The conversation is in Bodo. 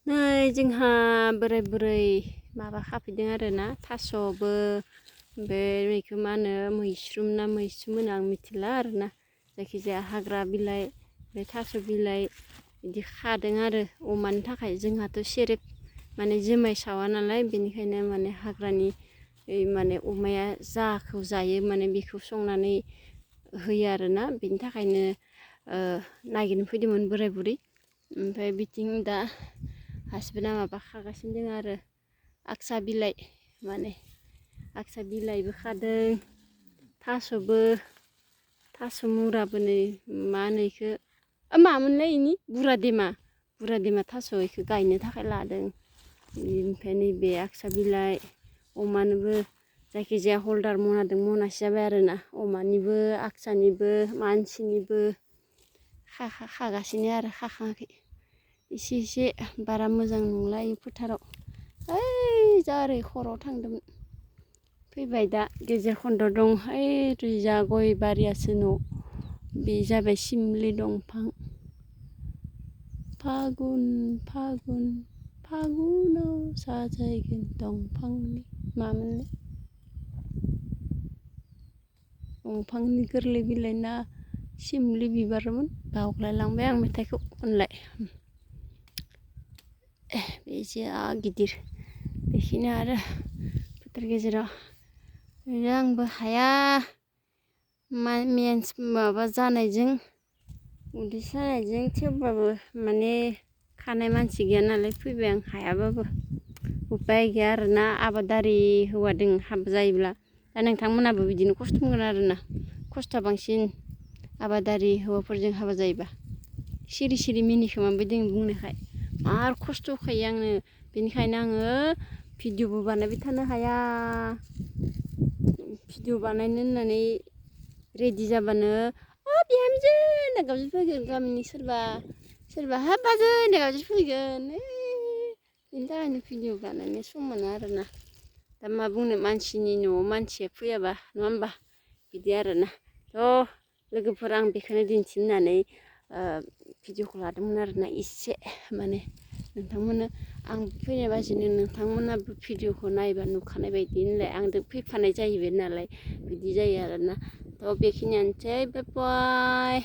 नै जोंहा बोराय बुरै माबा खाफैदों आरोना थास'बो ओमफ्राय बेखौ मा होनो मैस्रुम ना मैस्रुम होनो आं मिथिला आरोना जायखिजाया हाग्रा बिलाइ ओमफ्राय थास' बिलाइ बिदि खादों आरो अमानि थाखाय जोंहाथ' सेरेब माने जुमाय सावा नालाय बेनिखायनो माने हाग्रानि माने अमाया जाखौ जायो माने बेखौ संनानै होयो आरोना बेनि थाखायनो नागिरनो फैदोंमोन बोराय बुरै ओमफ्राय बिथिं दा हासबेन्डआ माबा खागासिनो दङ आरो आक्सा बिलाइ माने आक्सा बिलाइबो खादों थास'बो थास' मुराबो नै मा होनो इखो मामोनलाय इनि बुरादेमा थास' इखो गायनो थाखाय लादों ओमफ्राय नैबे आक्सा बिलाइ अमानोबो जायखिजाया हल्दार मनादों मनासे जाबाय आरोना अमानिबो आक्सानिबो मानसिनिबो खागासिनो आरो खाखाङाखै एसे एसे बारा मोजां नंला इ फोथाराव ओइ जा ओरै खर'आव थांदोंमोन फैबाय दा गेजेर खन्द' दं ओइ ओरैजा गय बारियासो न' बे जाबाय सिमलि दंफां फागुन फागुन फागुनाव साजायगोन दंफांनि मामोनलाय दंफांनि गोरलै बिलाइ ना सिमलि बिबारमोन बावलायलांबाय आं मेथाइखौ खनलाय बेसे गिदिर बेखिनि आरो फोथार गेजेराव आंबो हाया माबा जानायजों उदै सानायजों थेवबाबो माने खानाय मानसि गैया नालाय फैबाय आं हायाबाबो उपाय गैया आरोना आबादारि हौवा दों हाबा जायोब्ला दा नोंथांमोनाबो बिदिनो खस्थ' मोनगोन आरोना खस्थ'आ बांसिन आबादारि हौवाफोरजों हाबा जायोबा सिरि सिरि मिनिखोमाबाय दों बुंनायखाय मार खस्थ' होखायो आंनो बेनिखायनो आङो भिडिअबो बानायबाय थानो हाया भिडिअ बानायनो होननानै रेडि जाबानो बिहामजो होनना गाबज्रि फैगोन गामिनि सोरबा हाब बाजै होनना गाबज्रि फैगोन बेनि थाखायनो भिडिअ बानायनो सम मोना आरोना दा मा बुंनो मानसिनि न'आव मानसिया फैयाबा नङा होमबा बिदि आरोना थ' लोगोफोर आं बेखौनो दिन्थिनो होननानै भिडिअखौ लादोंमोन आरोना एसे माने नोंथांमोननो आं फैनाय बादिनो नोंथांमोनाबो भिडिअखौ नायबा नुखानाय बायदि होनलाय आंजों फैफानाय जाहैबाय नालाय बिदि जायो आरोना थ' बेखिनियानोसै बाय बाय